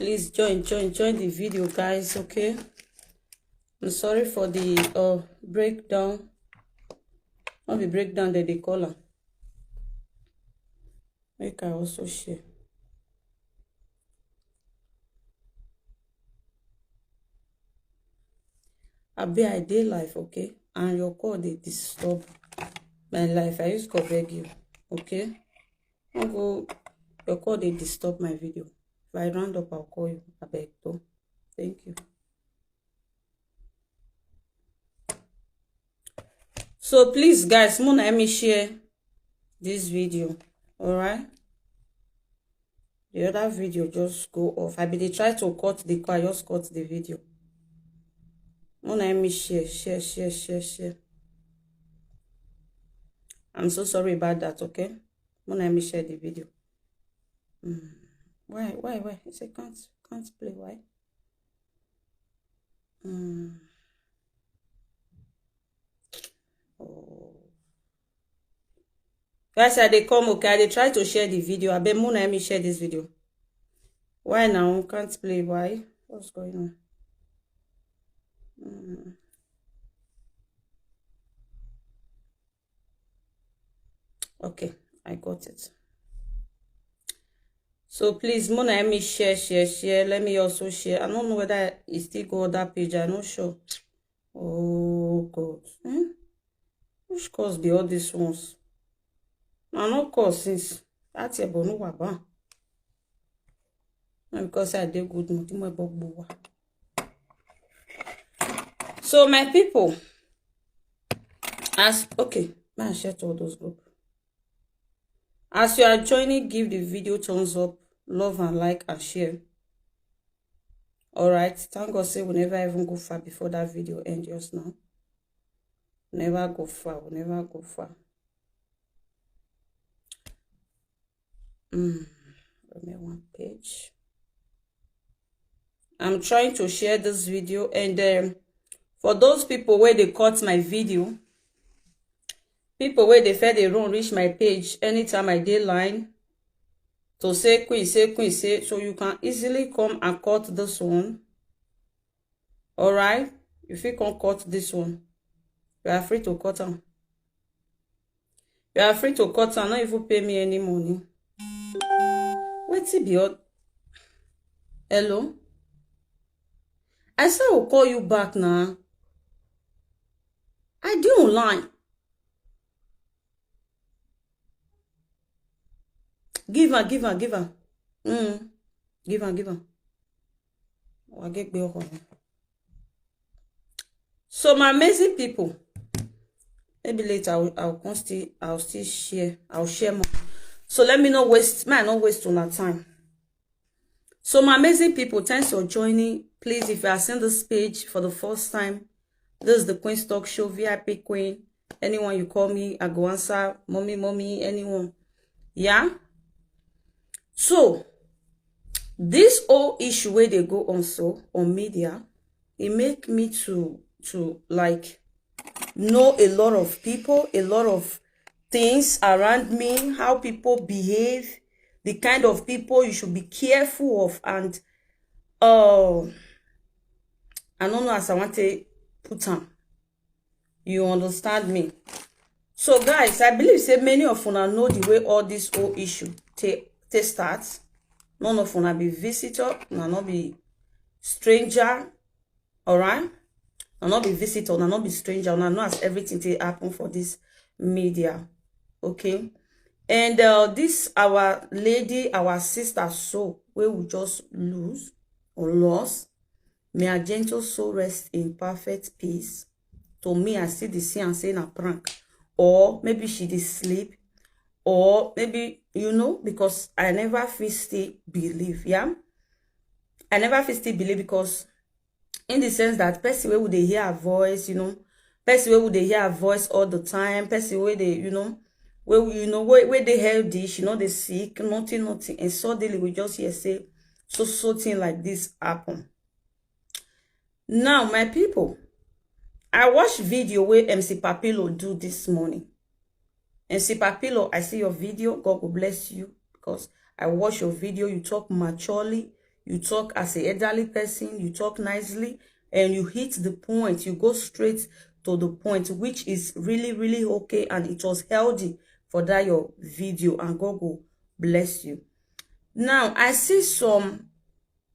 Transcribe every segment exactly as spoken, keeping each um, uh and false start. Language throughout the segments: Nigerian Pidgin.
Please join, join, join the video, guys, okay? I'm sorry for the uh, breakdown. Not the breakdown that they call am. Make I also share. Abi, I dey live, okay? And your call dey disturb my life. I use call beg you, okay? No go, your call dey disturb my video. If I round up, I'll call you. Abeg, though. Thank you. So please, guys, make una help me share this video, all right? The other video just go off. I be dey try to cut the call, I just cut the video. Make una help me share, share, share, share, share. I'm so sorry about that, okay? Make una help me share the video. Mm. Why, why, why? I say can't, can't play. Why? Mm. Oh. Guys, I dey come, okay? I dey try to share the video. Abeg, make una help me share this video. Why now? Can't play. Why? What's going on? Mm. Okay, I got it. So please, make una help me share, share, share. Let me also share. I don't know whether it still go other page. I'm not sure. Oh God. Hmm? Which cause be all these ones? I no cause since that year, but no waba. Not because I dey good mood, my bog bowa. So my people, as, okay, man, share to all those group. As you are joining, give the video thumbs up, love and like and share. All right, thank God say we never even go far before that video end just now. Never go far, we never go far. Mm, let me one page. I'm trying to share this video, and um, for those people where they cut my video, people where they feel they don't reach my page anytime I dey line to say queen, say queen, say, so you can easily come and cut this one. All right, if you can cut this one, you are free to cut them. You are free to cut and not even pay me any money. Wetin be all? Hello? I say I will call you back now. I dey online. Give her, give her, give her. Mm. Give her, give her. Wagegbe ọkọ mi. So my amazing people, maybe later I'll, I'll come still, I'll still share, I'll share more. So let me not waste, man, not waste on our time. So my amazing people, thanks for joining. Please, if you are seeing this page for the first time, this is the Queen's Talk Show, V I P Queen. Anyone you call me, I go answer. Mommy, mommy, anyone. Yeah. So this whole issue where they go on so on media, it make me to to like know a lot of people, a lot of things around me, how people behave, the kind of people you should be careful of, and uh, I don't know as I want to put on. You understand me? So guys, I believe say many of una know the way all this whole issue take take start. None of una be visitor, una not be stranger, all right? Una not be visitor, una not be stranger, una know as everything take happen for this media, okay? And uh, this our lady, our sister, so we will just lose or lost. May her gentle soul rest in perfect peace. To me, I see the see and say na prank, or maybe she dey sleep, or maybe you know because I never fit still believe, yeah. I never fit still believe because in the sense that person wey we dey hear her voice, you know, person wey we dey hear her voice all the time, person wey dey, you know, wey we, you know, wey wey dey healthy, she no dey sick, nothing, nothing, and suddenly we just hear say so so thing like this happen. Now, my people, I watch video wey M C Papilo do this morning. M C Papilo, I see your video. God will bless you because I watch your video. You talk maturely. You talk as a elderly person, you talk nicely, and you hit the point. You go straight to the point, which is really, really okay, and it was healthy for that your video, and God go bless you. Now, I see some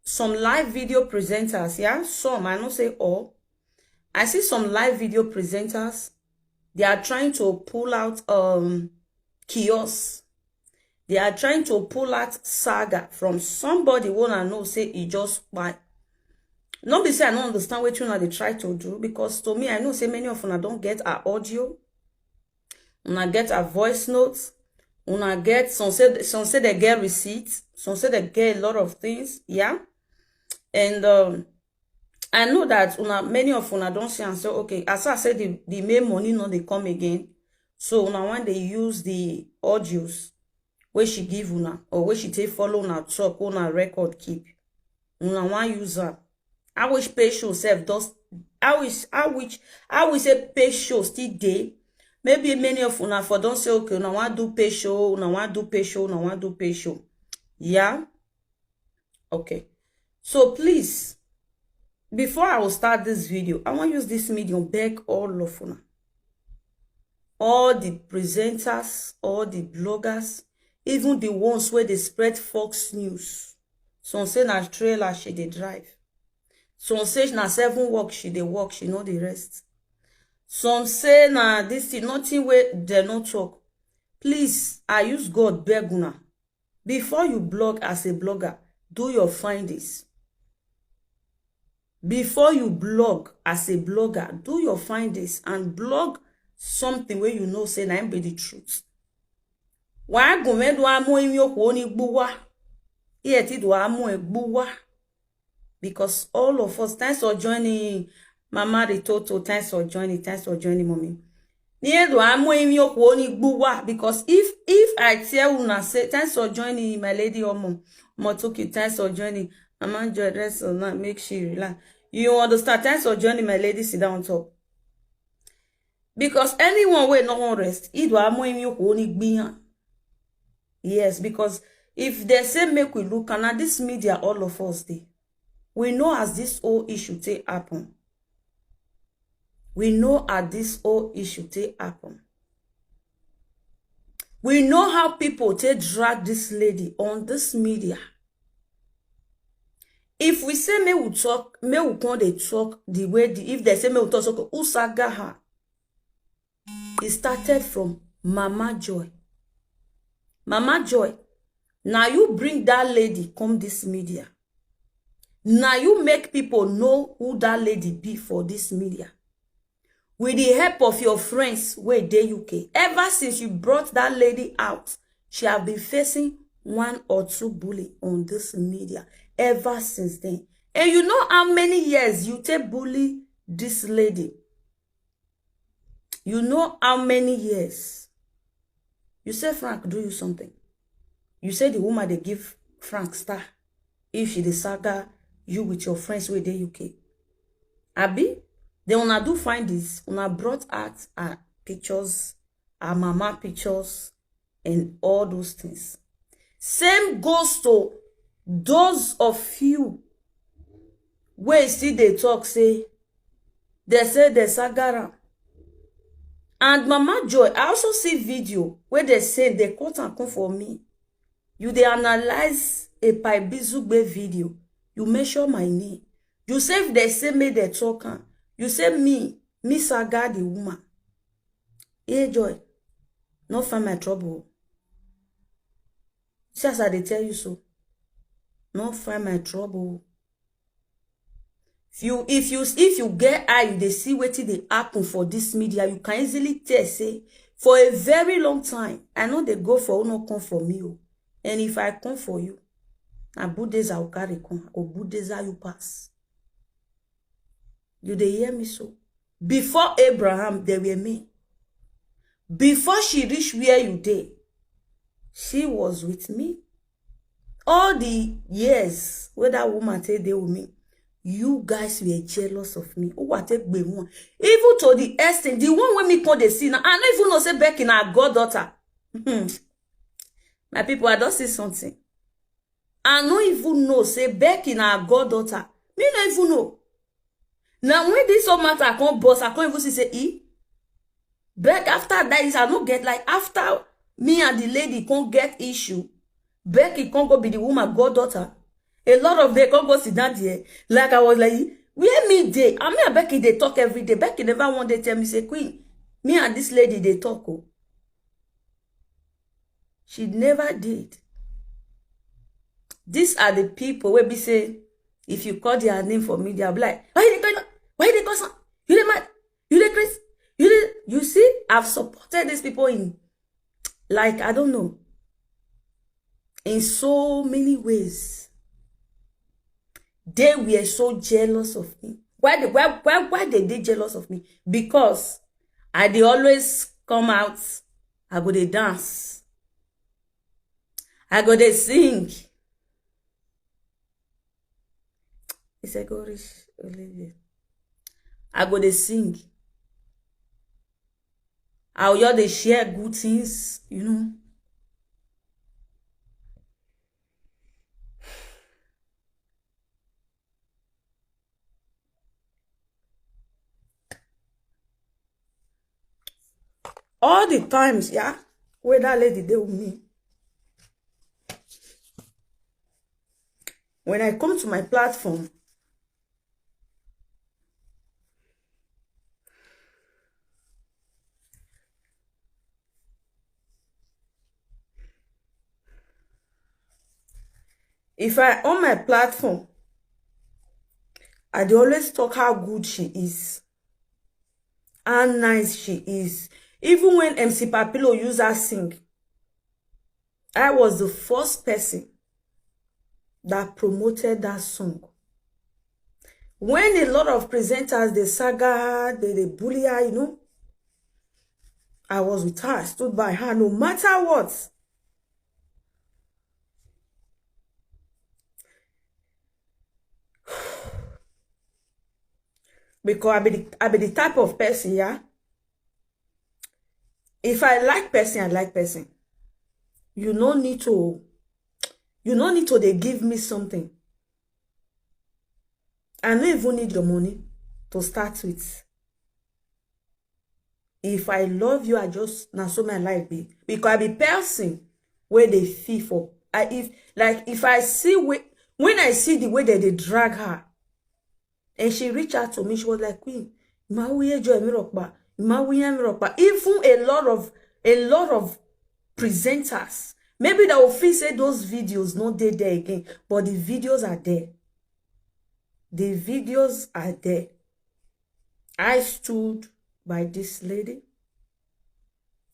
some live video presenters, yeah, some, I no say all. I see some live video presenters, they are trying to pull out um chaos. They are trying to pull out saga from somebody wey I know say e just kpai. No be say I no understand wetin una dey try to do, because to me, I know say many of una don get her audio, una get her voice notes, una get some say some say they get receipts, some say they get a lot of things, yeah. And um, I know that una, many of una don see and say, okay, as I say, the the main money no dey come again, so una wan dey use the audios wey she give una or wey she take follow una talk, una record keep. Una wan use am. I wish pay show sef does. I wish I wish I wish say pay show still dey. Maybe many of una for don say, okay, una wan do pay show, una wan do pay show, una wan do pay show. Yeah. Okay. So please, before I will start this video, I wan use this medium beg all of una, all the presenters, all the bloggers, even the ones wey dey spread false news. Some say na trailer she dey drive. Some say na seven work she dey work, she no dey rest. Some say na this thing, nothing wey dem no talk. Please, I use God beg una. Before you blog as a blogger, do your findings. Before you blog as a blogger, do your findings and blog something wey you know say na im be the truth. Wa gume do amo imi okwo ni gbuwa. Iye ti do amo e gbuwa. Because all of us, thanks for joining, Mama Ritoto, thanks for joining, thanks for joining, Mommy. Ni edo amo imi okwo ni gbuwa, because if if I tell una say, thanks for joining, my lady Omo Motoki, thanks for joining, Mama Joy, rest on that, make she relax. You understand? Thanks for joining, my lady, sit down on top. Because anyone wey no wan rest, e do amo imi okwo ni gbiyan. Yes, because if they say make we look, and na this media all of us dey, we know as this whole issue take happen. We know as this whole issue take happen. We know how people take drag this lady on this media. If we say make we talk, make we come dey talk the way the, if they say make we talk, so who saga her? It started from Mama Joy. Mama Joy, now you bring that lady come this media. Now you make people know who that lady be for this media. With the help of your friends wey dey U K, ever since you brought that lady out, she have been facing one or two bully on this media ever since then. And you know how many years you take bully this lady? You know how many years? You say Frank do you something. You say the woman dey give Frank star if she dey saga you with your friends wey dey U K. Abi? Then una do find this, una brought out her pictures, her mama pictures, and all those things. Same goes to those of you wey still dey talk say they say they saga am. And Mama Joy, I also see video where they say they quote and come for me. You dey analyze a Paibizugbe video. You mention my name. You say if they say make they talk am. You say me, me saga the woman. Hey Joy, no find my trouble. See as I dey tell you so. No find my trouble. If you if you if you get eye, you dey see wetin dey happen for this media, you can easily tell say for a very long time, I no dey go for who no come for me o. And if I come for you, na bulldozer I go carry come, I go bulldozer you pass. You dey hear me so? Before Abraham, there were men. Before she reach where you dey, she was with me. All the years wey that woman take dey with me, you guys were jealous of me. Who I take gbe one? Even to the extent, the one wey me come dey see now, I no even know say Becky na her goddaughter. My people, I don see something. I no even know say Becky na her goddaughter. Me no even know. Now when this whole matter come burst, I can't even see say e. Beck after that is I no get, like, after me and the lady can't get issue. Becky can't go be the woman goddaughter. A lot of them can't go sit down there. Like I was like, where me dey? I mean, Becky they talk every day. Becky never one day tell me say, Queen, me and this lady they talk. Oh. She never did. These are the people where be say, if you call their name for me, they'll be like, why they call? Why they call some? You dey mad? You dey crazy? You dey, you see, I've supported these people in, like, I don't know, in so many ways. They were so jealous of me. Why they, why, why, why they did jealous of me? Because I they always come out. I go they dance. I go they sing. It's a go reach Olivia. I go they sing. I will just they share good things, you know. All the times, yeah, where that lady did with me. When I come to my platform, if I on my platform, I dey always talk how good she is, how nice she is. Even when M C Papilo use her sing, I was the first person that promoted that song. When a lot of presenters, the saga, they, they bully her, you know, I was with her, I stood by her no matter what. Because I be the, I be the type of person, yeah. If I like person, I like person. You no need to, you no need to they give me something. I no even need your money to start with. If I love you, I just, na so my life be. Because I be person where they feel for. I, if, like, if I see when, when I see the way that they drag her, and she reached out to me, she was like, Queen, Mawiye Joy Mirokpa, Mawiye Mirokpa. Even a lot of, a lot of presenters, maybe they will feel say those videos no dey there again, but the videos are there. The videos are there. I stood by this lady.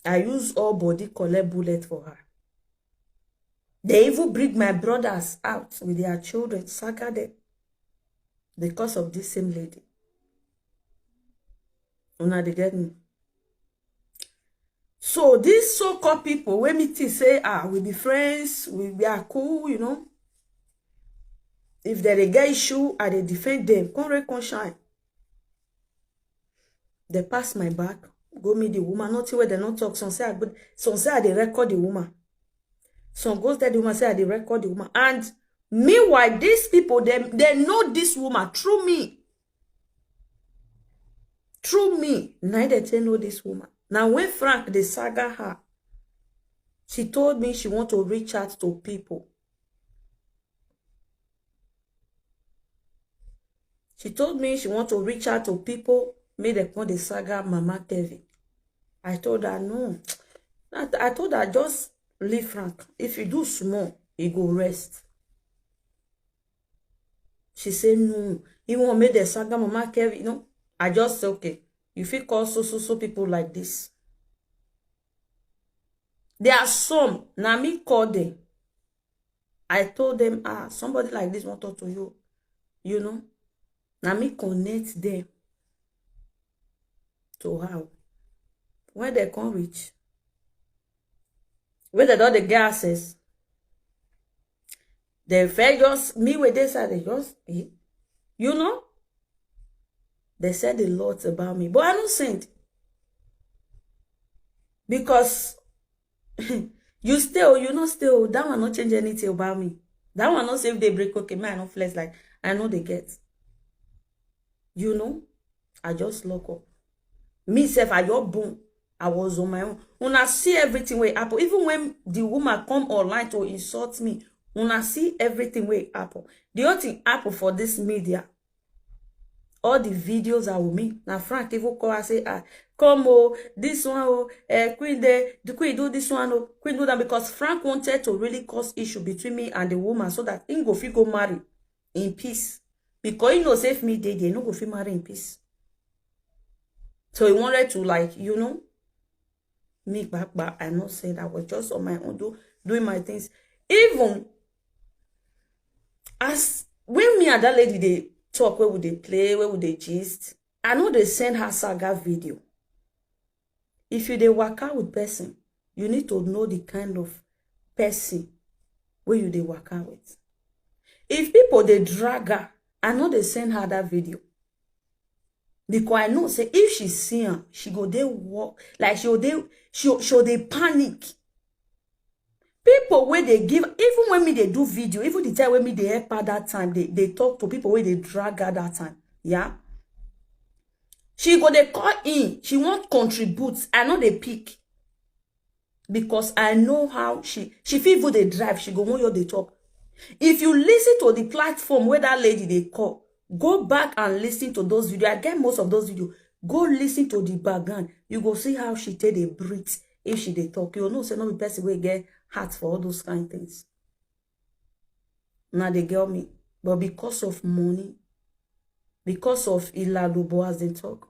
I use all body collect bullet for her. They even bring my brothers out with their children, saga them, because of this same lady. Una dey get me? So these so-called people, when me think say, ah, we be friends, we, we are cool, you know. If they dey get issue, I dey defend them. Come rain, come shine. They pass my back, go meet the woman. Nothing where they not talk. Some say I go, some say I dey record the woman. Some goes tell the woman say I dey record the woman. And meanwhile, these people, they, they know this woman through me. Through me, now they tell know this woman. Now when Frank the saga her, she told me she want to reach out to people. She told me she want to reach out to people, make them come the saga Mama Kevin. I told her no. I, I told her just leave Frank. If you do small, he go rest. She said no. He won't make the saga Mama Kevin. No, I just say okay. You feel call so so so people like this. There are some. Now me call them. I told them, ah, somebody like this want talk to you. You know, now me connect them to how when they come reach, when they don't they get access, they fair just me with this side they just eh, you know, they said a lot about me, but I don't send because you still, you know, still that one not change anything about me. That one no save dey break. Okay, man, I no flex like I no dey get. You know, I just lock up. Me sef, I just boom. I was on my own. Una see everything wey happen. Even when the woman come online to insult me, una see everything wey happen. The only thing happen for this media, all the videos are with me. Now Frank even call and say, ah, come oh, this one oh, eh, Queen dey, the Queen do this one oh, Queen do that, because Frank wanted to really cause issue between me and the woman so that he go fit go marry in peace. Because he know say if me dey there, he no go fit marry in peace. So he wanted to, like, you know, me, but I not said, I was just on my own, do, doing my things. Even as when me and that lady dey talk, where would they play, where would they gist, I know they send her saga video. If you dey waka with person, you need to know the kind of person where you dey waka with. If people dey drag her, I know they send her that video. Because I know say if she see am, she go dey work, like, she go dey, she, she go dey panic. People wey dey give, even when me dey do video, even the time when me dey help her that time, they, they talk to people wey dey drag her that time. Yeah. She go dey call in, she won't contribute. I know they pick. Because I know how she, she fit even dey drive, she go want you dey talk. If you listen to the platform where that lady dey call, go back and listen to those videos. I get most of those videos. Go listen to the background. You go see how she take dey breathe if she dey talk. You know say no be person wey get heart for all those kind things. Now they get me. But because of money, because of ilalobo, as they talk,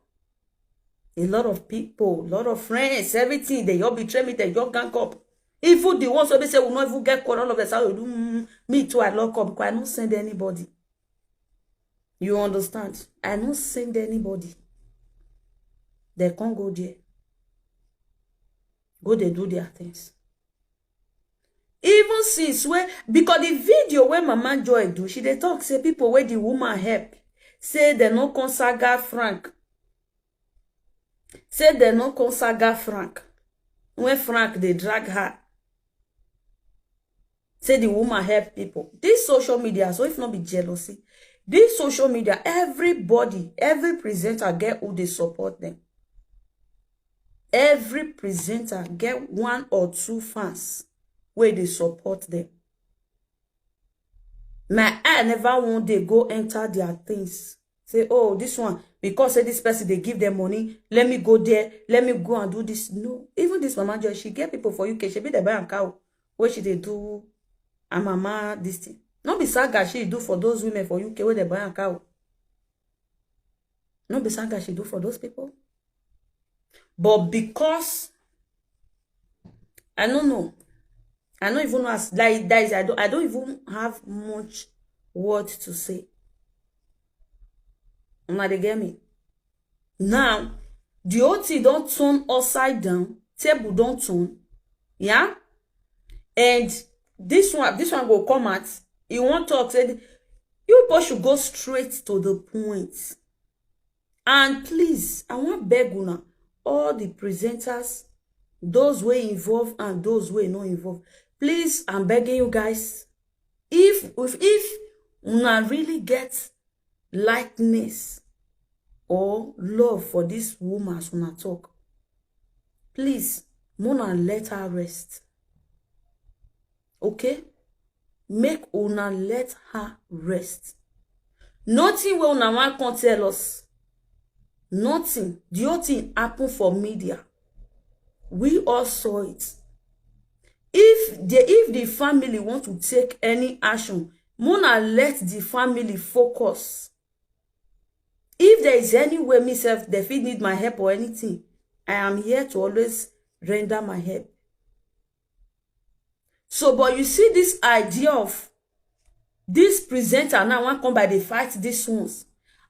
a lot of people, a lot of friends, everything, they all betray me, they all gang up. Even the ones wey be say we no even get quarrel, all of us, how you do, mm, me too, I lock up, because I no send anybody. You understand? I no send anybody. They can't go there. Go, they do their things. Even since when, because the video wey Mama Joy do, she dey talk say people wey the woman help, say they no come saga Frank. Say they no come saga Frank. When Frank dey drag her, say the woman help people. This social media, so if not be jealousy, this social media, everybody, every presenter get who they support them. Every presenter get one or two fans where they support them. My eye never one day go enter their things. Say, oh, this one, because say this person, they give them money, let me go there, let me go and do this. No, even this Mama Joy, she get people for U K, she be the buy and cow. Where she they do a mama this thing. Not be saga she do for those women for U K where they buy and cow. Not be saga she do for those people. But because, I don't know. I don't even know as, like, that is, I don't, I don't even have much word to say. Una dey get me? Now, the whole thing don't turn upside down. Table don't turn. Yeah? And this one, this one go come out. He won't talk. Say, you people should go straight to the point. And please, I want beg una, all the presenters, those wey involve and those wey no involve. Please, I'm begging you guys, if, if, if una really get likeness or love for this woman as una talk, please, mona let her rest. Okay? Make una let her rest. Nothing wey una wan come tell us. Nothing. The whole thing happen for media. We all saw it. If the, if the family want to take any action, mona let the family focus. If there is any way myself, they fit need my help or anything, I am here to always render my help. So, but you see this idea of this presenter now, one come by, they fight these ones.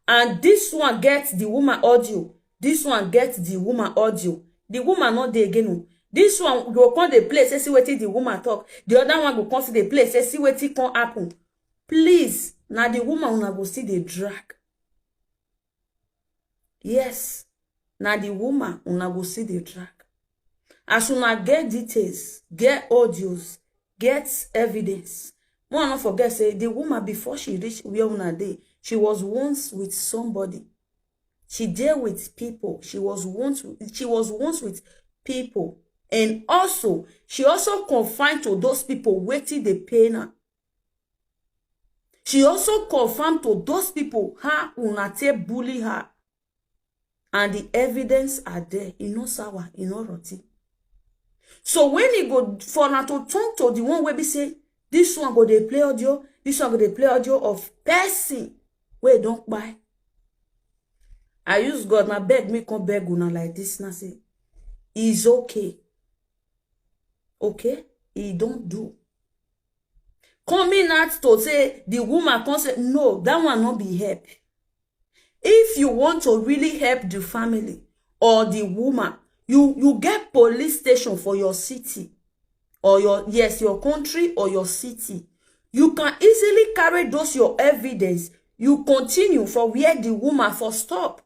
And this one gets the woman audio. This one gets the woman audio. The woman not there again o. This one go come the place, see wetin the woman talk. The other one go come see the place, see wetin come happen. Please, now the woman una go see the drag. Yes, now the woman una go see the drag. As una get details, get audios, get evidence, Make una no forget say the woman, before she reach where una dey, she was once with somebody. She dey with people. She was once, she was once with people. And also, she also confide to those people wetin dey pain am. She also confirm to those people how una take bully her. And the evidence are there. E no sour, e no rotten. So when e go for una to turn to the one wey be say this one go dey play audio, this one go dey play audio of person wey don kpai. I use God, na beg me come beg una like this now, say, "It's okay." Okay? E don do. Coming out to say the woman come say, "No, that one no be help." If you want to really help the family or the woman, you, you get police station for your city or your, yes, your country or your city. You can easily carry those your evidence. You continue for where the woman for stop.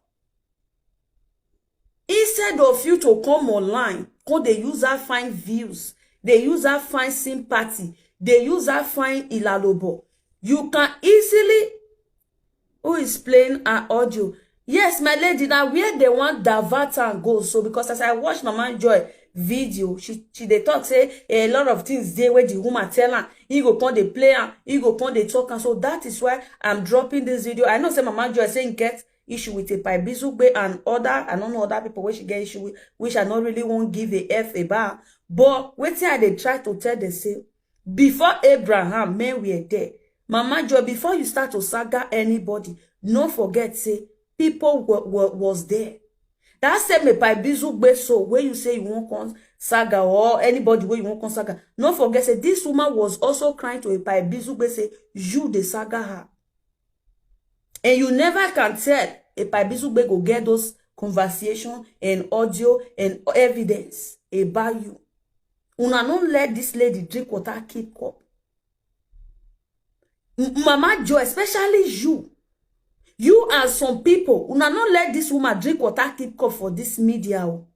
Instead of you to come online, come dey use her find views, dey use her find sympathy, dey use her find ilalobo, you can easily, who is playing her audio? Yes, my lady, na where they want divert and go. So, because as I watch Mama Joy video, she, she dey talk say a lot of things dey wey the woman tell am. He go come dey play am, he go come dey talk am. So that is why I'm dropping this video. I know say Mama Joy say he get issue with Epa Ibizugbe and other, I don't know other people wey she get issue with, which I no really wan give a F about. But wetin I dey try to tell them say, before Abraham, men were there. Mama Joy, before you start to saga anybody, no forget say people were, were, was there. That same Epa Ibizugbe so wey you say you wan come saga, or anybody wey you wan come saga, no forget say this woman was also crying to Epa Ibizugbe say you dey saga her. And you never can tell Epa Ibizugbe go get those conversation and audio and evidence about you. Una no let this lady drink water keep cup. M-, Mama Joy, especially you. You and some people, una no let this woman drink water keep cup for this media o.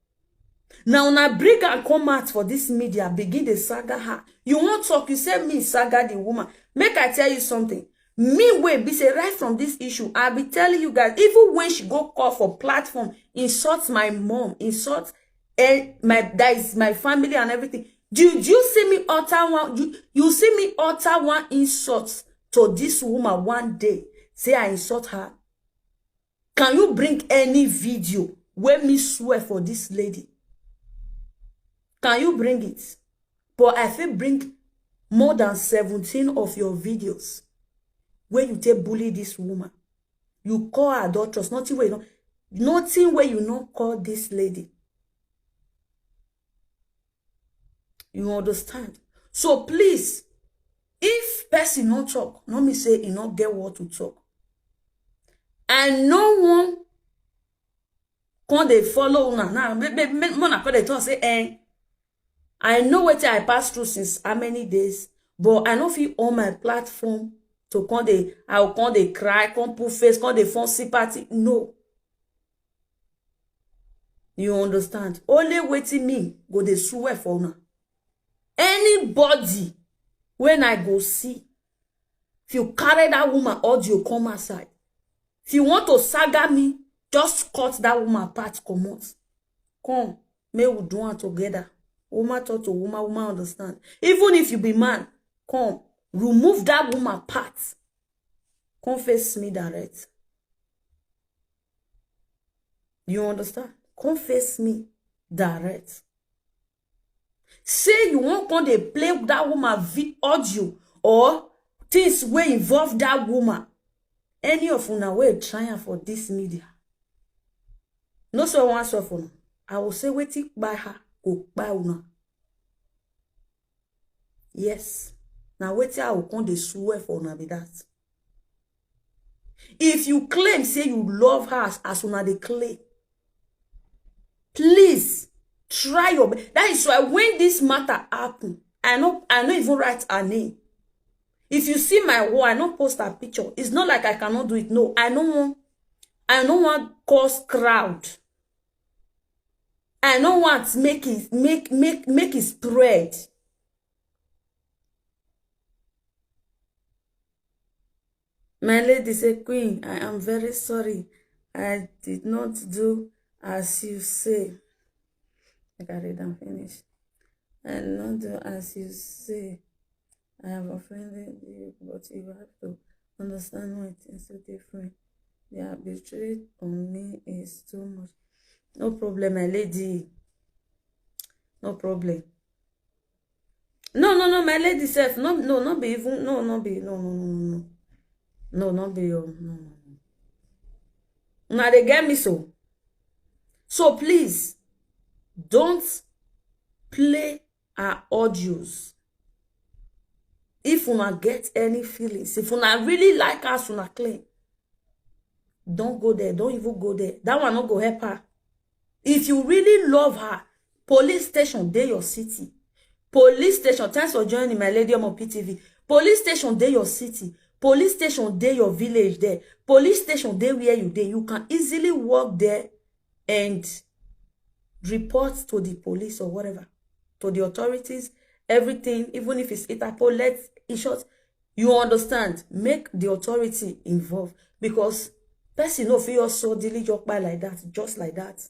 Now una bring and come out for this media, begin the saga her. You won't talk, you say me saga the woman. Make I tell you something. Me wey be say right from this issue, I be telling you guys, even when she go call for platform, insult my mom, insult, eh, my, that is my family and everything. Do, do you see me utter one? You, you see me utter one insult to this woman one day? Say I insult her. Can you bring any video wey me swear for this lady? Can you bring it? But I fit bring more than seventeen of your videos where you take bully this woman. You call her adulteress, nothing wey you no, nothing wey you no call this lady. You understand? So please, if person no talk, no me say he no get what to talk. I no wan come dey follow una now. Me, me, me, una come dey talk say, eh, I know wetin I pass through since how many days, but I no fit on my platform to come dey, I go come dey cry, come put face, come dey form sympathy. No. You understand? Only wetin me go dey swear for una. Anybody when I go see, if you carry that woman audio come outside, if you want to saga me, just cut that woman part comot. Come, make we do am together. Woman talk to woman, woman understand. Even if you be man, come, remove that woman part. Come face me direct. You understand? Come face me direct. Say you wan come dey play that woman vi-, audio or things wey involve that woman. Any of una wey try am for this media, no so one so for una. I will say wetin kpai her go kpai una. Yes. Na wetin I go come dey swear for una be that. If you claim say you love her as, as una dey claim, please try your best. That is why when this matter happen, I no, I no even write her name. If you see my wall, I no post her picture. It's not like I cannot do it. No, I no wan, I no wan cause crowd. I no want make it, make, make, make it spread. My lady say, "Queen, I am very sorry. I did not do as you say." Make I read am finish. "I did not do as you say. I have offended you, but you have to understand why things are different. The arbitrary on me is too much." No problem, my lady. No problem. No, no, no, my lady sef. No, no, no be even, no, no be, no, no, no, no, no. No, no be your, no, no, no. Now they get me so. So please, don't play her audios. If una get any feelings, if una really like her, una claim, don't go there. Don't even go there. That one no go help her. If you really love her, police station dey your city. Police station, thanks for joining, my lady Omo P T V. Police station dey your city. Police station dey your village there. Police station dey where you dey. You can easily walk there and report to the police or whatever, to the authorities, everything, even if it's Interpol, let, in short, you understand, make the authority involved, because person no fit just suddenly just kpai like that, just like that,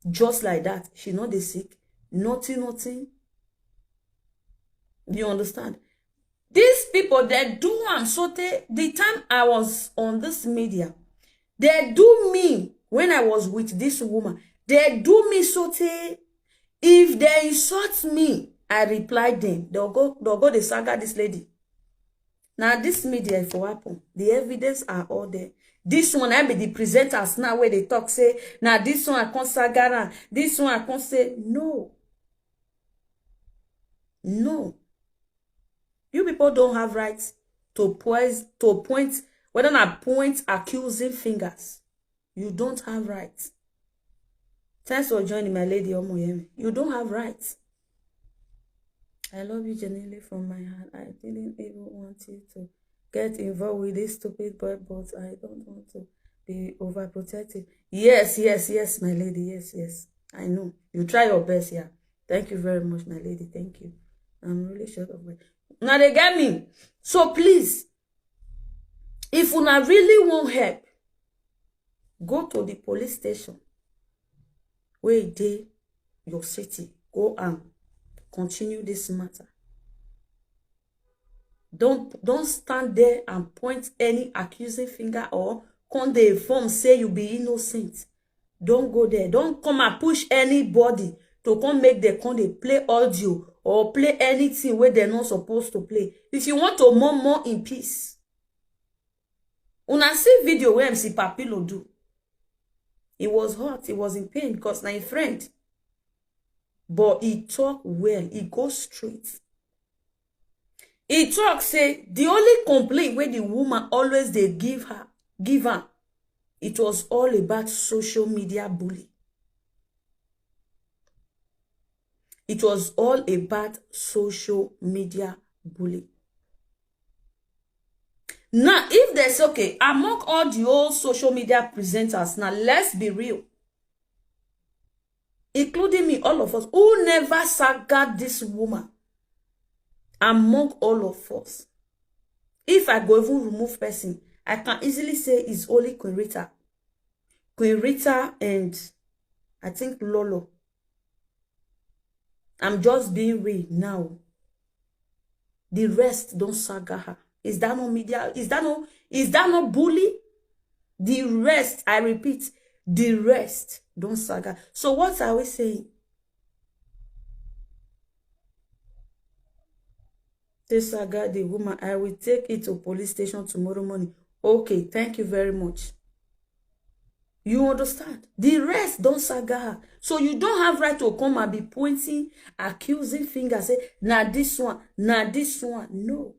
just like that. She no dey sick, nothing, nothing. You understand? These people, they do am sotey. The time I was on this media, they do me when I was with this woman. They do me sotey. If they insult me, I reply them. They'll go, they'll go, they saga this lady. Now this media, if it happen, the evidence are all there. This one, I be the presenters now where they talk say, "Now this one I can't saga am. This one I can't say no." No. You people don't have right to point, to point, whether not point accusing fingers. You don't have right. Thanks for joining, my lady Omoyemi. You don't have right. I love you genuinely from my heart. I didn't even want you to get involved with this stupid boy, but I don't want to be overprotective. Yes, yes, yes, my lady. Yes, yes. I know. You try your best, yeah. Thank you very much, my lady. Thank you. I'm really short of breath. Now they get me. So please, if una really want help, go to the police station wey dey your city. Go and continue this matter. Don't, don't stand there and point any accusing finger or come dey form say you be innocent. Don't go there. Don't come and push anybody to come make dem come dey play audio or play anything wey dem no suppose to play. If you want to mourn, mourn in peace. Una see video wey M C Papilo do. He was hurt. He was in pain because na him friend. But he talk well. He go straight. He talk say the only complaint wey the woman always dey give her, give am, it was all about social media bully. It was all about social media bully. Now, if there's, okay, among all the old social media presenters, now let's be real, including me, all of us, who never saga this woman, among all of us, if I go even remove person, I can easily say it's only Queen Rita. Queen Rita and I think Lolo. I'm just being real now. The rest don't saga her. Is that no media? Is that no, is that no bully? The rest, I repeat, the rest don't saga. So what are we saying? They saga the woman. I will take it to police station tomorrow morning. Okay, thank you very much. You understand? The rest don't saga her. So you don't have right to come and be pointing, accusing fingers, say, "Na this one, na this one." No.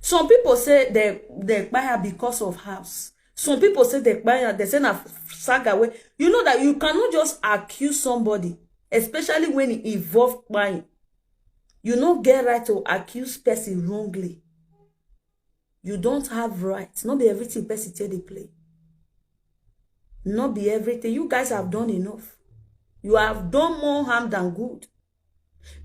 Some people say they, they kpai her because of house. Some people say they kpai her, they say na saga wey. You know that you cannot just accuse somebody, especially when it involve kpai. You no get right to accuse person wrongly. You don't have right. No be everything person take dey play. No be everything. You guys have done enough. You have done more harm than good.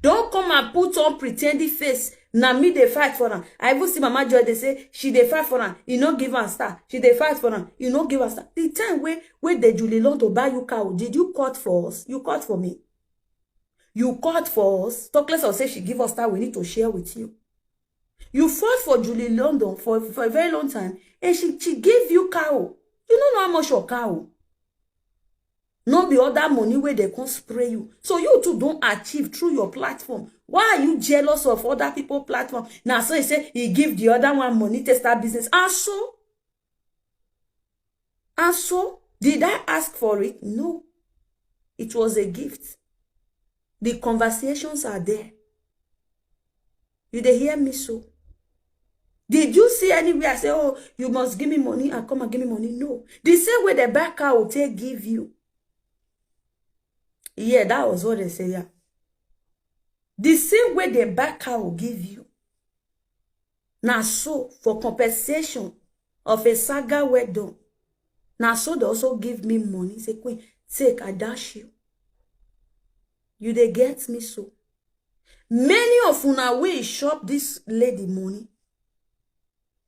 Don't come and put on pretending face. Na me dey fight for am. I even see Mama Joy dey say she dey fight for am. You no give am star. She dey fight for am. You no give am star. The time wey wey the Julie London buy you cow, did you cut for us? You cut for me. You cut for us. Talk less of say she give us star we need to share with you. You fought for Julie London for, for a very long time, and she, she gave you cow. You don't know how much your cow. No be other money where they can spray you. So you too don't achieve through your platform. Why are you jealous of other people platform? Now so he say he give the other one money to start business. And so, and so, did I ask for it? No. It was a gift. The conversations are there. You dey hear me so? Did you see anywhere I say, oh, you must give me money and come and give me money? No. The same way the back cow will take give you. Yeah, that was what they say, yeah. The same way the back cow will give you. Now so, for compensation of a saga well done, now so they also give me money. Say, queen, take, I dash you. You dey get me so? Many of una wey shop this lady money.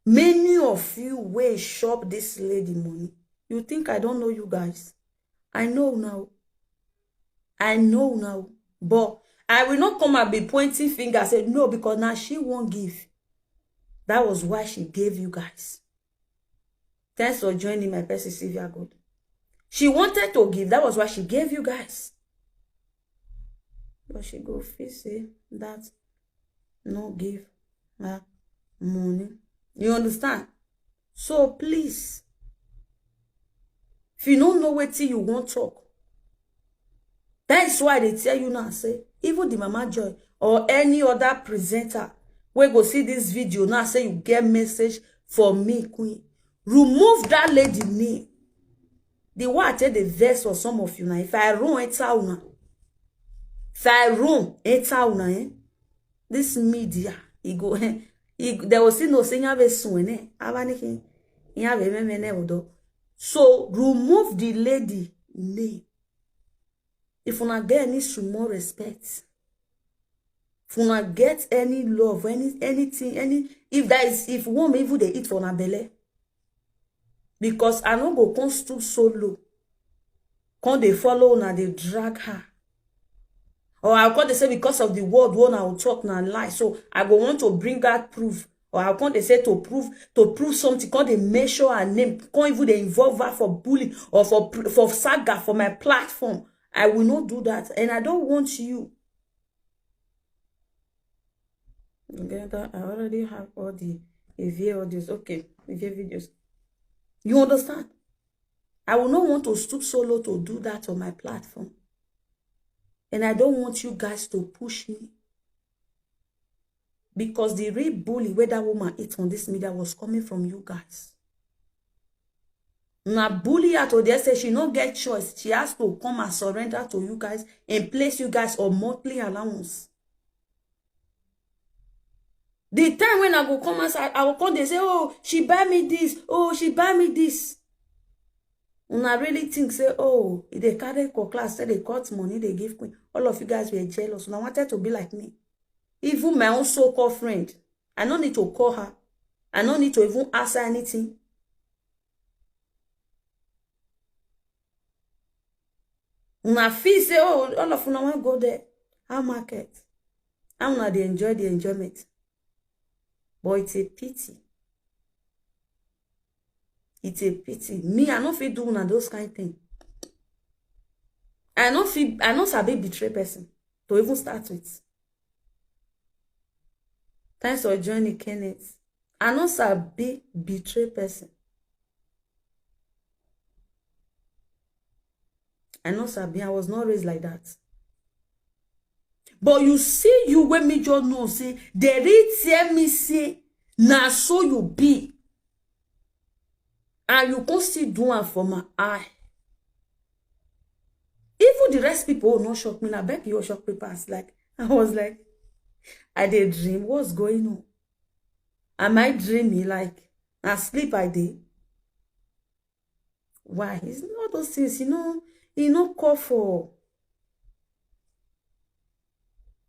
Many of you wey shop this lady money. You think I don't know you guys? I know now. I know now. But I will not come and be pointing finger, say, no, because now she won't give. That was why she gave you guys. Thanks for joining, my person, Sylvia Good. She wanted to give. That was why she gave you guys. But she go feel say that no give her money. You understand? So please, if you don't know wetin you wan talk, that is why they tell you now, say, even the Mama Joy or any other presenter wey go see this video now, say you get message for me, queen, remove that lady name. The way I take the verse for some of you now, if I run enter una, if I run enter una, eh, this media, e go, e, they will see no say you have a son, eh, have anything, you have a meme, eh, odo. So remove the lady name. If una get any small respect, if una get any love, any, anything, any, if that is, if one even dey eat for una belle, because I no go come stoop so low, come dey follow una, dey drag her. Or I come dey say because of the word wey una go talk na lie. So I go want to bring out proof. Or I come dey say to prove, to prove something, come dey mention her name, come even dey involve her for bully or for pr-, for saga for my platform. I will not do that. And I don't want you. Together, I already have all the Evie audios. Okay, Evie videos. You understand? I will not want to stoop so low to do that on my platform. And I don't want you guys to push me. Because the real bully where that woman eat on this media was coming from you guys. Now bully her to the extent she no get choice. She has to come and surrender to you guys and place you guys on monthly allowance. The time when I go come outside, I will come, they say, oh, she buy me this. Oh, she buy me this. Una really think say, oh, if they carry cutlass, say they cut money, they give queen. All of you guys were jealous. Una wanted to be like me. Even my own so-called friend, I no need to call her. I no need to even ask her anything. Una feel say, oh, all of una wan go there. How market? How una dey enjoy the enjoyment? But it's a pity. It's a pity. Me, I no fit do una those kind thing. I no fit, I no sabi betray person to even start with. Thanks for joining, Kenneth. I no sabi betray person. I no sabi, I was not raised like that. But you see, you wey me just know say, they really tell me say, na so you be. And you come still do am for my eye. Even the rest people will not shock me. Now, beg you shock me pass. Like, I was like, I dey dream. What's going on? Am I dreaming? Like, I sleep, I dey. Why? It's not those things, you know, you know, call for.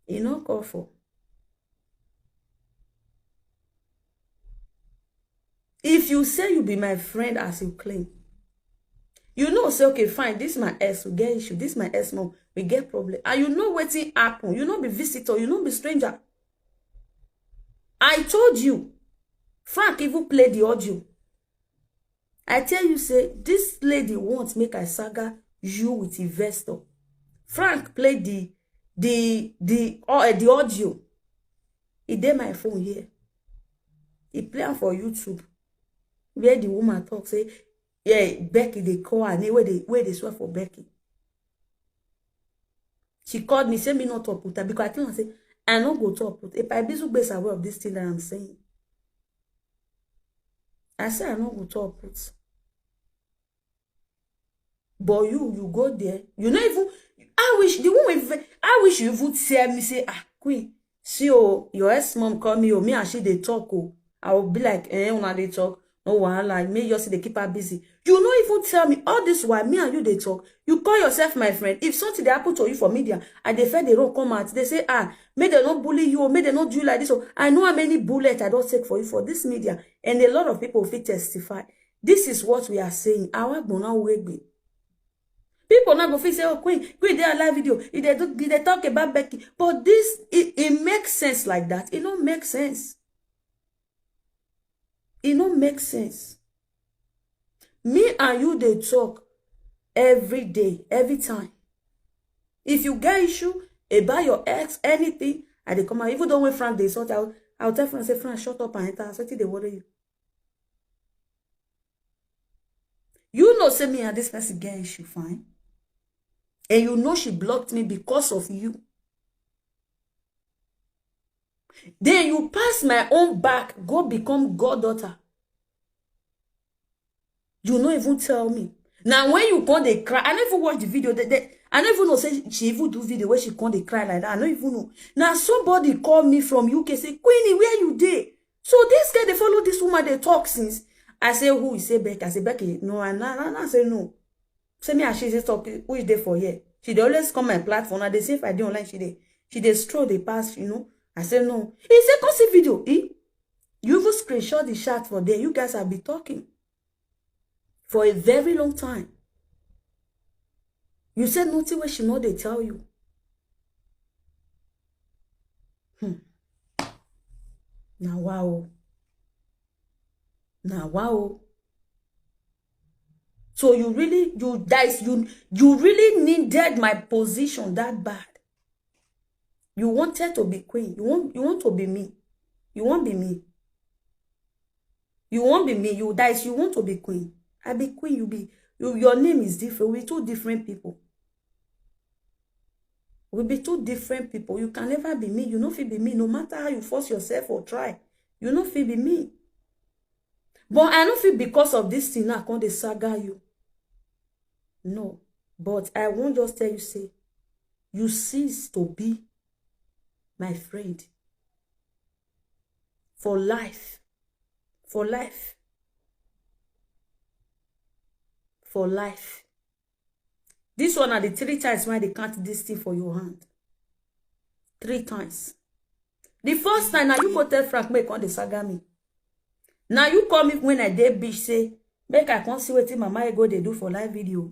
You know, call for. If you say you be my friend as you claim, you know say, okay, fine, this my ex, we get issue, this my ex mom, we get problem. And you know wetin happen. You no be visitor, you no be stranger. I told you, Frank even play the audio. I tell you say this lady wants make I saga you with investor. Frank play the the the uh, the audio. E dey my phone here. E play am for YouTube where the woman talk say, yeah, Becky dey call her name, where they where they swear for Becky. She called me, say me not talk with her because I tell her say I no go talk with. If I be so base aware of this thing that I'm saying, I say I no go talk with. But you, you go there. You no even. I wish the one with. I wish you even tell me say, ah, Queen, see, oh, your ex mom call me, oh, me and she dey talk, oh. I will be like, eh, una dey talk. No wahala, me just dey keep her busy. You no even tell me all this while me and you dey talk. You call yourself my friend. If something dey happen to you for media, I dey fair dey run come out. They say, ah, make they no bully you, oh, make they no do you like this. Oh, I know how many bullets I don't take for you for this media, and a lot of people fit testify. This is what we are saying. Our gbona wegbe. People now go feel say, oh, Queen, Queen dey alive video. If they do, if they talk about Becky, but this it, it makes sense like that. It don't make sense. It don't make sense. Me and you they talk every day, every time. If you get issue about your ex, anything, I dey come out. Even though when Frank dey sort out, I'll tell Frank say, Frank, shut up and enter. I say, they worry you. You know, say me and this person get issue, fine. And you know she blocked me because of you. Then you pass my own back, go become goddaughter. You no even tell me. Now when you come dey cry, I never watch the video. They, they, I never know say she even do video where she come dey cry like that. I no even know. Now somebody call me from U K say, Queenie, where you dey? So this guy dey follow this woman dey talk since. I say, who? He say, Becky. I say, Becky, no, I na na na say no. Say me and she dey talk, which day for here? She dey always come my platform. I dey see if I dey online, she dey she dey stroll dey pass, you know. I say no. He say, come see video. He, you even screenshot the chat for there. You guys have been talking for a very long time. You said nothing wey she no dey tell you. Hmm. Now wow. Now wow. So you really, you guys, you you really needed my position that bad. You wanted to be queen. You want you want to be me. You won't be me. You won't be me. You guys, you want to be queen. I be queen. You be you. Your name is different. We two different people. We be two different people. You can never be me. You no fit be me. No matter how you force yourself or try, you no fit be me. But I no fit because of this thing now come dey saga you. No. But I won't just tell you say you cease to be my friend for life. For life. For life. This one are the three times why they count this thing for your hand. Three times. The first time now you go tell Frank make on the saga me. Now you call me when I dey beach say make I come see wetin Mama Ego dey do for live video.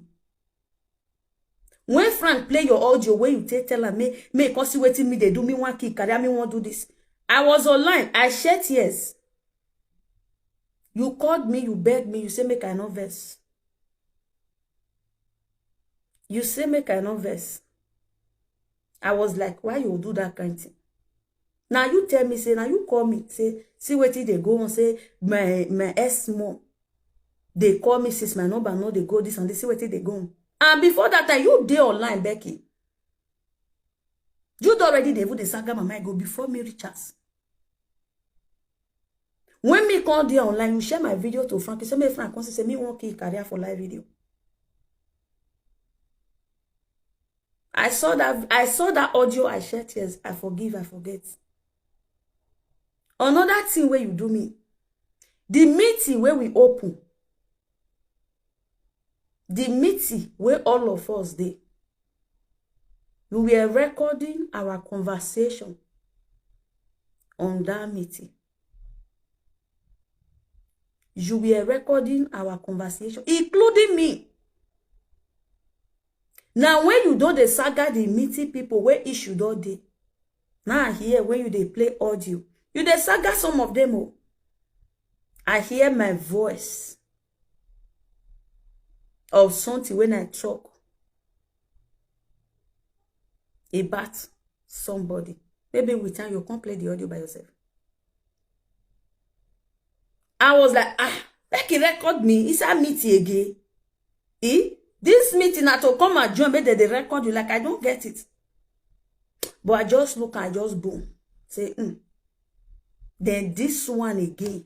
When Frank play your audio where you take tell am me me come see wetin me dey do, me wan kill career, me wan do this. I was online. I shed tears. You called me, you begged me, you say make I no vex. You say make I no vex. I was like, why you do that kind thing? Now you tell me say, now you call me say, see wetin dey go on, say my my ex mom dey call me since my number no dey go this and this, see wetin dey go on. And before that time, you dey online, Becky. You don already dey even dey saga Mama Ego before me reach house. When me come dey online, you share my video to Frank. You say make Frank come see say me wan kill career for live video. I saw that I saw that audio, I shed tears. I forgive, I forget. Another thing where you do me, the meeting where we open, the meeting where all of us dey, we were recording our conversation on that meeting. You were recording our conversation, including me. Now, when you don dey saga the meeting people wey issue don dey, now I hear when you dey play audio, you dey saga some of them o. I hear my voice of something when I talk about somebody. Maybe with time you come play the audio by yourself. I was like, ah, make e record me inside meeting again. Eh? This meeting na to come and join, make dem dey record you. Like, I don't get it. But I just look, I just boom. Say, hmm. Then this one again.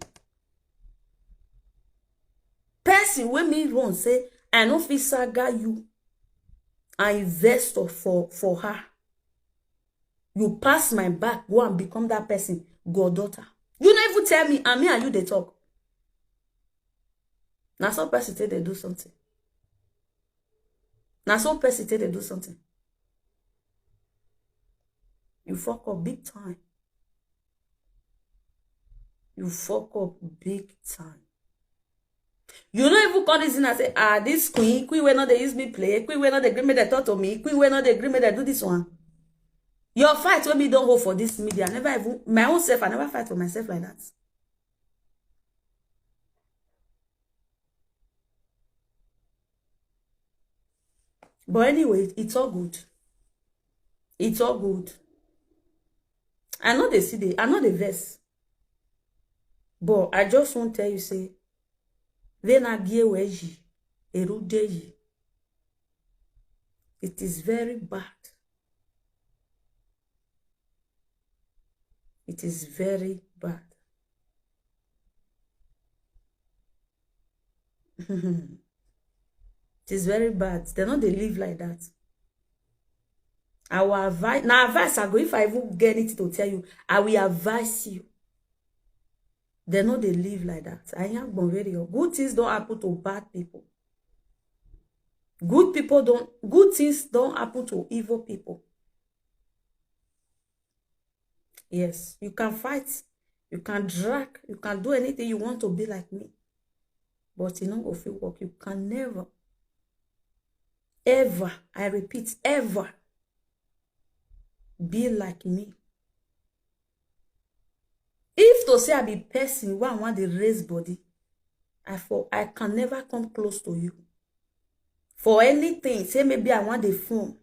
Person wey me run say, I no fit saga you and investor for, for her. You pass my back, go and become that person goddaughter. You no even tell me, and me and you dey talk. Na so person take dey do something. Na so person take dey do something. You fuck up big time. You fuck up big time. You no even come reason and say, ah, this queen, queen wey no dey use me play, queen wey no dey gree make dem talk to me, queen wey no dey gree make dem do this one. Your fight wey me don hold for this media, I never even, my own self, I never fight for myself like that. But anyway, it's all good. It's all good. I know they see the, I know the verse. But I just wan tell you say, vena gie weji, erudeji. It is very bad. It is very bad. It is very bad. They no dey live like that. Our advice, na advice I go, if I even get anything to tell you, I will advise you. They no dey live like that. I am very good things don't happen to bad people. Good people don't, good things don't happen to evil people. Yes, you can fight, you can drag, you can do anything you want to be like me. But you know, if you work, you can never, ever, I repeat, ever be like me. If to say I be person where I want to raise body, I for I can never come close to you. For anything, say maybe I want the phone.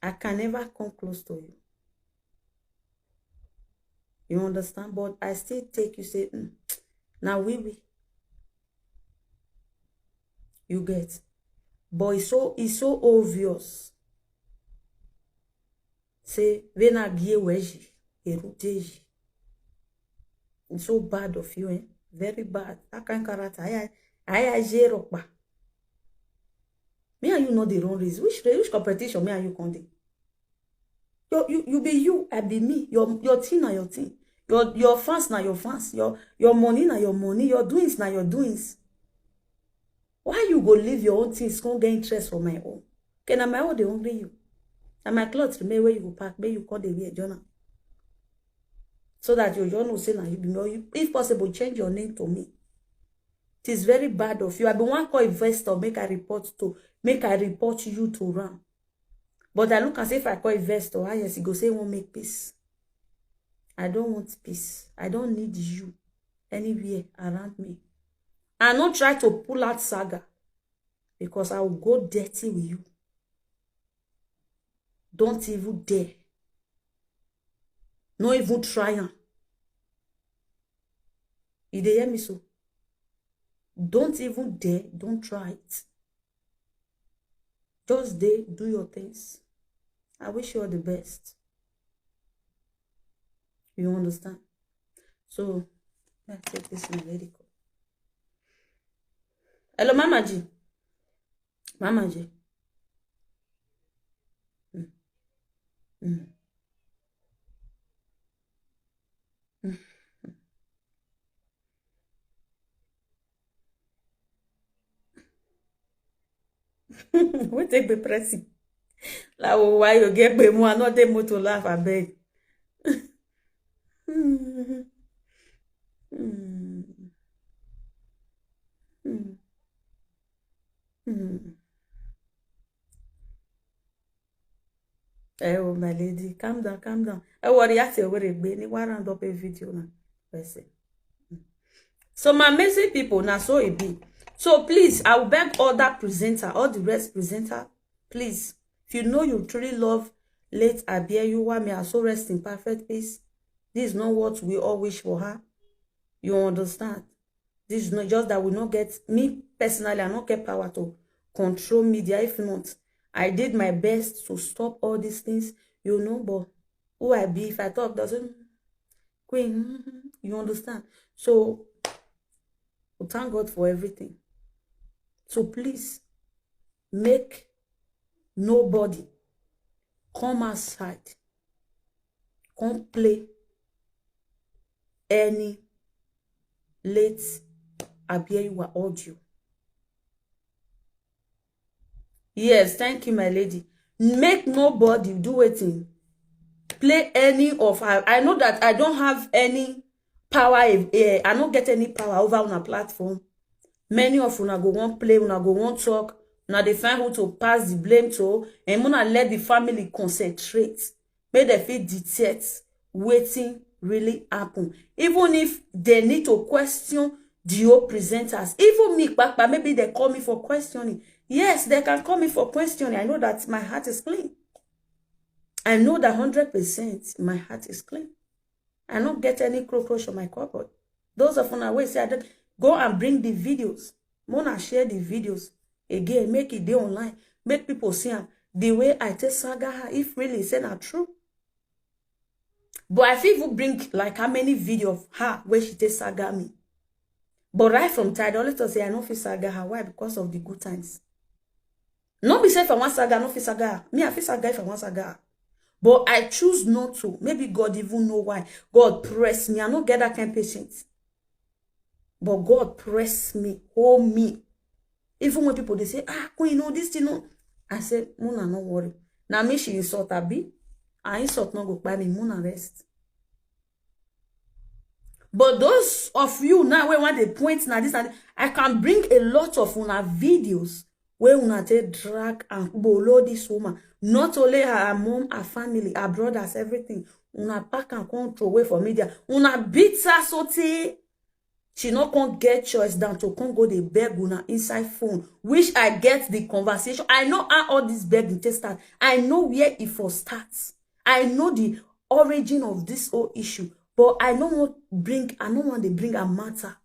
I can never come close to you. You understand? But I still take you say, mm, now we we. You get. But it's so, it's so obvious. Say, vena gie weji, erudeji. It's so bad of you, eh? Very bad. That kind of character. I, I, I, I, me and you know the wrong race. Which race, which competition me and you can do? You, you, you be you, I be me. Your, your thing na your thing. Your, your fans na your fans. Your, your money na your money. Your doings na your doings. Why you go leave your own things, come get interest for my own? Okay, na my own dey hungry you. Na my cloth remain where you go pack, make you come dey wear, journal. So that you just know say na you be me. Or you, if possible, change your name to me. It is very bad of you. I be one call investor, make I report to, make I report you to ram. But I look and say if I call investor, ah yes, he go say he won't make peace. I don't want peace. I don't need you anywhere around me. I not try to pull out saga because I will go dirty with you. Don't even dare. No even try am. You dey hear me so? Don't even dare. Don't try it. Just dey do your things. I wish you all the best. You understand? So, let's take this my lady call. Hello, Mama G. Mama G. Mm. Mm. Mm. Wetin be pressing? Like, oh, why you get me? I no dey mood to laugh, abeg. Hmm. Eh, oh, my lady, calm down, calm down. Eh, worry, I say, worry, be ni wa round up a video na. Person. So my amazing people, na so it be. So please, I will beg all that presenter, all the rest presenter, please, if you know you truly love late Abia, you want me, I so rest in perfect peace. This is not what we all wish for her. You understand? This is not just that we not get, me personally, I not get power to control media. If not, I did my best to stop all these things, you know, but who I be if I talk doesn't, Queen, you understand? So, we thank God for everything. So please, make nobody come outside, come play any late Abia audio. Yes, thank you, my lady. Make nobody do wetin. Play any of her. I know that I don't have any power. Eh, I don't get any power over on a platform. Many of una go wan play, una go wan talk, una dey find who to pass the blame to, and una let the family concentrate. Make dem fit detect wetin really happen. Even if they need to question the old presenters, even me, Papa, maybe they call me for questioning. Yes, they can call me for questioning. I know that my heart is clean. I know that hundred percent my heart is clean. I don't get any cockroach on my cupboard. Those of una wey say I don't, go and bring the videos. Mona share the videos again, make it dey online, make people see am. The way I take saga her, if really say na true. But I fit even bring like how many video of her where she take saga me. But right from time, I always talk say I no fit saga her. Why? Because of the good times. No be say if I want saga, no fit saga her. Me, I fit saga if I want saga her. But I choose not to. Maybe God even know why. God press me. I no get that kind of patience. But God press me, hold me. Even when people they say, "Ah, Queen, no, this thing, no." I say, "Mona, no worry." Now me she insult, abi? I insult no go buy me, Mona rest. But those of you now where want to point now this and I can bring a lot of una videos where una take drag and bolo this woman. Not only her, her mom, her family, her brothers, everything. Una pack and control away for media. Una beat her so tey she no come get choice than to come go dey beg una inside phone, which I get the conversation. I know how all this begging take start. I know where it for starts. I know the origin of this whole issue, but I no want bring, I no want to bring a matter.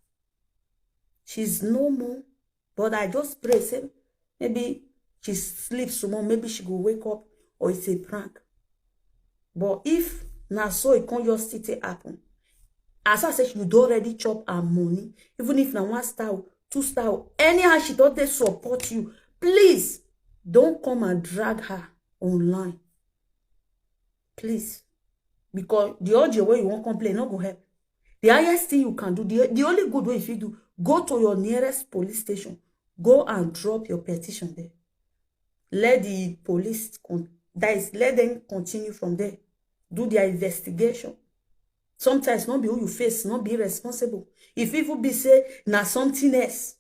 She's no more, but I just pray say maybe she sleeps some more, maybe she go wake up or it's a prank. But if na so it can't just still take happen, as I say, you don't already chop her money, even if na one star, two star, anyhow she don't they support you, please don't come and drag her online. Please. Because the audio where you won't complain, not go help. The highest thing you can do, the, the only good way if you do, go to your nearest police station, go and drop your petition there. Let the police, con- that is, let them continue from there. Do their investigation. Sometimes not be who you face, not be responsible. If people be say, na something else.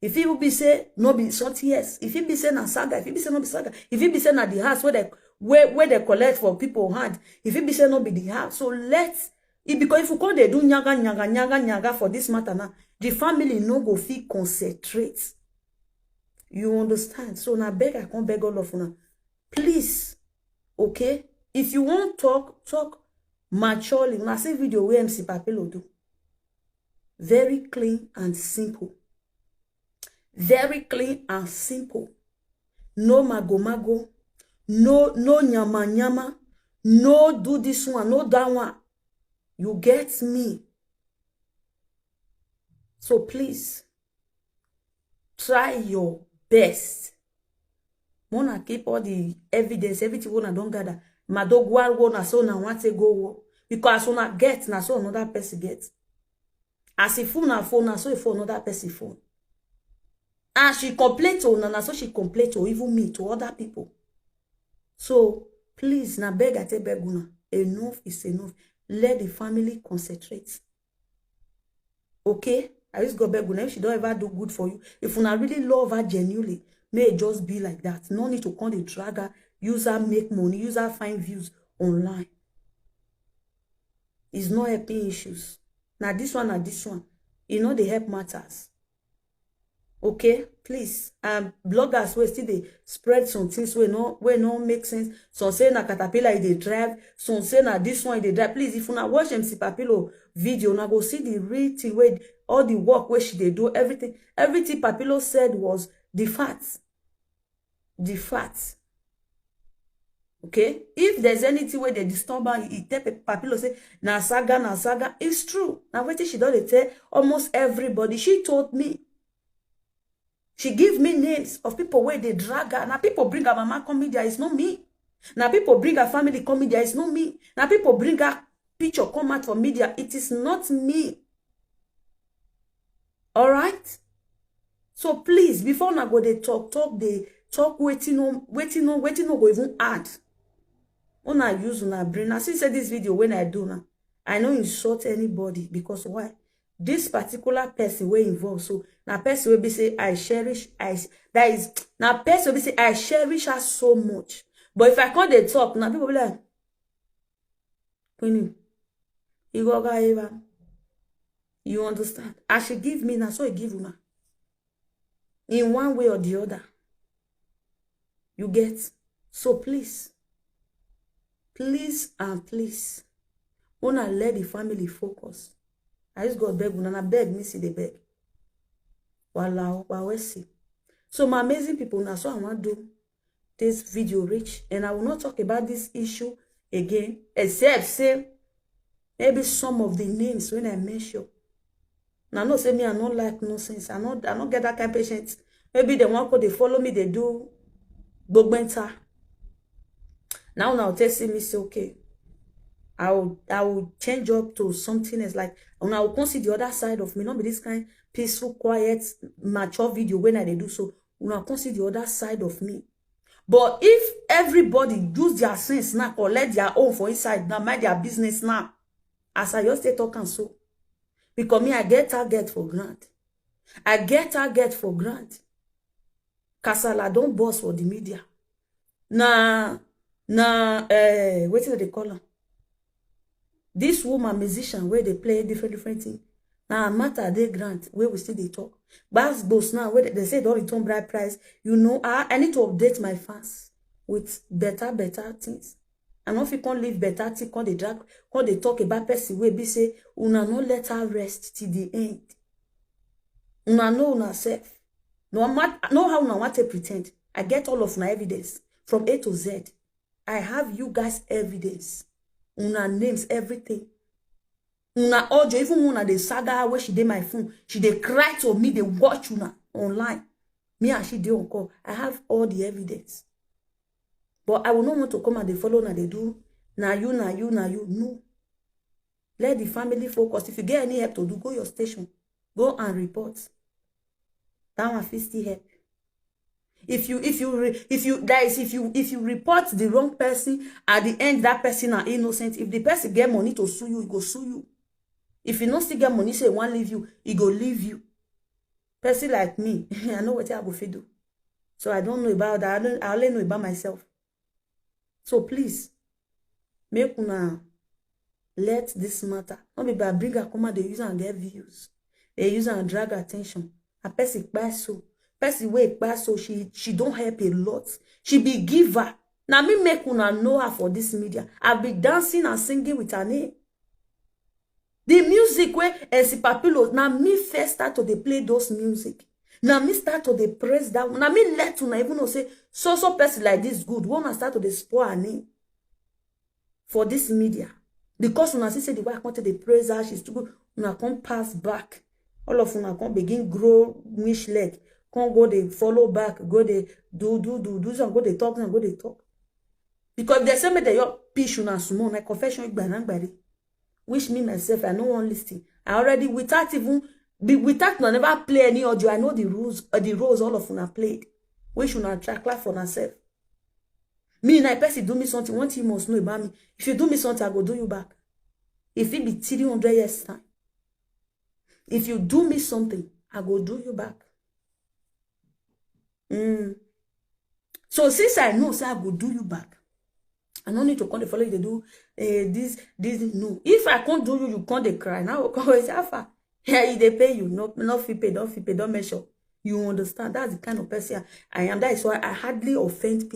If people be say, no be something else. If it be say na saga, if it be say no be saga, if it be say na the house where they, where, where they collect for people hand, if it be say no be the house. So let it, because if you call they do nyaga, nyaga, nyaga, nyaga for this matter now, the family no go fit concentrate. You understand? So now beg, I can't beg all of una. Please, okay? If you won't talk, talk maturely. Una see video where M C Papelo do. Very clean and simple. Very clean and simple. No mago mago. No, no nyama nyama. No do this one, no that one. You get me? So please, try your best. Mona keep all the evidence, everything una don gather. Madogwa wo na so na want to go wo. Because as una get, na so another person get. As if una phone, na so if another person phone. And she complain to una, na so she complain to even me, to other people. So please, na beg I take beg una. Enough is enough. Let the family concentrate. Okay? I just go beg una. If she don't ever do good for you, if una really love her genuinely, may it just be like that. No need to come dey drag her. use her make money, use her find views online. It's not helping issues. Now this one, now this one, e no dey help matters. Okay, please. Um, bloggers wey still dey spread some things wey no, wey no make sense. Some say na caterpillar e dey drive. Some say na this one e dey drive. Please, if una watch M C Papilo video, una go see the real thing wey, all the work wey she dey do, everything. Everything Papilo said was the facts. The facts. Okay? If there's anything wey dey disturb her, e tell Pe-, Papilo say, "Na saga, na saga." It's true. Na wetin she don dey tell almost everybody. She told me. She give me names of people wey dey drag her. Na people bring her mama come media, it's not me. Na people bring her family come media, it's not me. Na people bring her picture come out for media, it is not me. All right? So please, before una go dey talk, talk, dey talk wetin no, wetin no, wetin no go even add. Una use una brain. As you say this video when I do now, I no insult anybody, because why? This particular person wey involve, so na person wey be say I cherish, I s-, that is, na person wey be say I cherish her so much. But if I come dey talk, na people be like, "Queenie, you go, Eva." You understand? As she give me, na so e give una. In one way or the other. You get? So please, please and please, una let the family focus. I just go beg una, na beg me see the beg. Wala o, wa we see. So my amazing people, na so I wan do this video reach, and I will not talk about this issue again, except say maybe some of the names when I mention. Now, no say me, I no like nonsense. I no, I no get that kind of patience. Maybe they want to, they follow me, they do gbogbenta. Now, now they see me say, "Okay, I will, I will change up to something else." Like, and I will come see the other side of me, not be this kind peaceful, quiet, mature video when I dey do so. Una come see the other side of me. But if everybody use their sense now, collect their own for inside now, mind their business now, as I just dey talk am so, because me, I get target for grant. I get target for grant. Kasala don burst for the media. Na, na, eh, wetin dem dey call am? This woman musician wey dey play different, different thing. Na matter dey grant wey we still dey talk. Gbas gbos now wey dem say don return bride price. You know, I, I need to update my fans with better, better things. I no fit come leave better thing, come dey drag, come dey talk about person wey be say una no let her rest till the end. Una know una self. No mat-, know how una want to pretend. I get all of una evidence from A to Z. I have you guys evidence. Una names, everything. Una audio, even una dey saga her wey she dey my phone. She dey cry to me, dey watch una online. Me and she dey on call. I have all the evidence. But I will not want to come and dey follow una dey do, "Na you, na you, na you." No. Let the family focus. If you get any help to do, go your station. Go and report. That one fit still help. If you, if you re-, if you, that is, if you, if you report the wrong person, at the end, that person are innocent. If the person get money to sue you, he go sue you. If he no still get money, say he wan leave you, he go leave you. Person like me, I know what I go fit do. So I don't know about that. I don't, I only know about myself. So please, make una let this matter. No be by bring her come out, dey use am get views. Dey use am drag attention. A person kpai so. Person wey kpai so, she, she don help a lot. She be giver. Na me make una know her for this media. I be dancing and singing with her name. The music wey M C Papilo, na me first start to dey play those music. Na me start to dey praise that one. Na me let una even know say so, so person like this good. When una start to dey spoil her name for this media. Because una see say the way I come to dey praise her, she's too good. Una come pass back. All of una come begin grow wish leg. Come go dey follow back, go dey do, do, do, do some, go dey talk, some go dey talk. Because they say make they your pitch una small, my confession, gbanagbari. Which me myself, I no wan listen. I already, without even, be, without una never play any audio, I know the rules, uh, the roles all of una played. Which una try clap for una self. Me, na person do me something, one thing you must know about me. If you do me something, I go do you back. If it be three hundred years time, if you do me something, I go do you back. Mm. So since I know say I go do you back, I no need to come dey follow you dey do, eh, this, this, no. If I come do you, you come dey cry. Now I go come say, "How far?" Yeah, e dey pay you. No, no fit pay, don't fit pay, don't measure. You understand? That's the kind of person I am. That is why I hardly offend people.